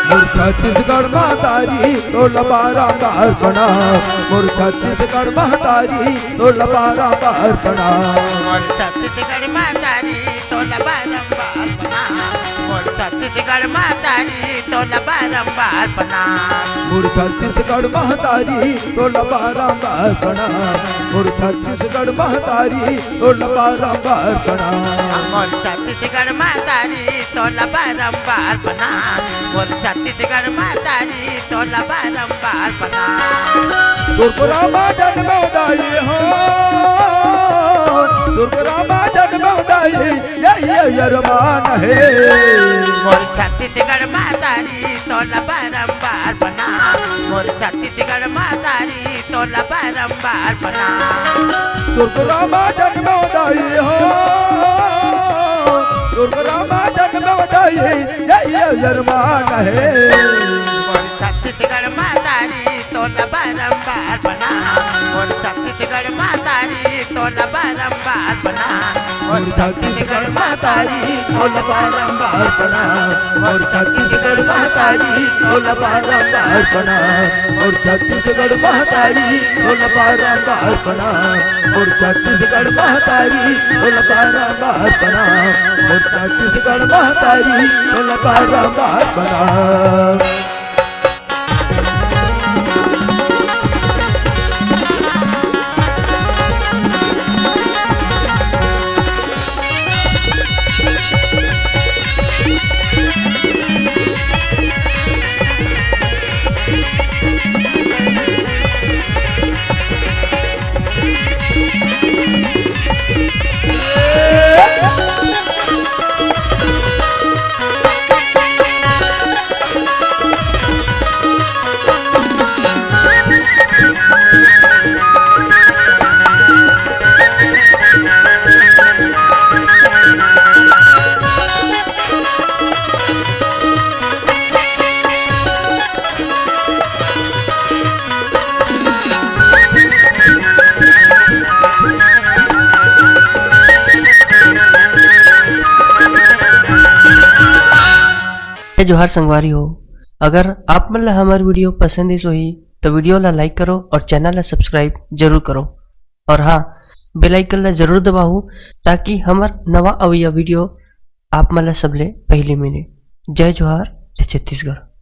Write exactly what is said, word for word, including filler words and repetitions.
मोर छत्तीसगढ़ महतारी तोला बारंबार प्रणाम। मोर छत्तीसगढ़ महतारी तोला बारंबार प्रणाम। मोर छत्तीसगढ़ महतारी तोला बारंबार प्रणाम। मोर छत्तीसगढ़ महतारी तोला बारंबार प्रणाम। मोर छत्तीसगढ़ महतारी तोला बारंबार प्रणाम। मोर छत्तीसगढ़ महतारी तोला बारंबार प्रणाम। मोर छत्तीसगढ़ महतारी तोला बारंबार प्रणाम। मोर छत्तीसगढ़ महतारी तोला बारंबार प्रणाम। दुर्गरा बादन मौदाई हो, दुर्गरा बादन मौदाई, ये, ये अरमान हे। मोर छत्तीसगढ़ महतारी तोला बारंबार प्रणाम। मोर छत्तीसगढ़ महतारी तोला बारंबार प्रणाम। दुर्गरा बादन मौदाई हो, दुर्गरा बादन मौदाई, ये, ये अरमान हे। मोर छत्तीसगढ़ महतारी तोला बारंबार प्रणाम। मोर छत्तीसगढ़ महतारी तोला बारंबार प्रणाम। मोर छत्तीसगढ़ महतारी तोला बारंबार प्रणाम। मोर छत्तीसगढ़ महतारी तोला बारंबार प्रणाम। मोर छत्तीसगढ़ महतारी तोला बारंबार प्रणाम। मोर छत्तीसगढ़ महतारी तोला बारंबार प्रणाम। मोर छत्तीसगढ़ महतारी तोला बारंबार प्रणाम। जय जोहार संगवारी हो, अगर आप मन ला हमर video पसंद आइस होही, तो video ला like करो और channel ला subscribe जरूर करो। और हाँ, bell icon ला जरूर दबाओ, ताकि हमर नवा अवइया video आप मन ला सबले पहली मिले। जय जोहार, जय छत्तीसगढ़।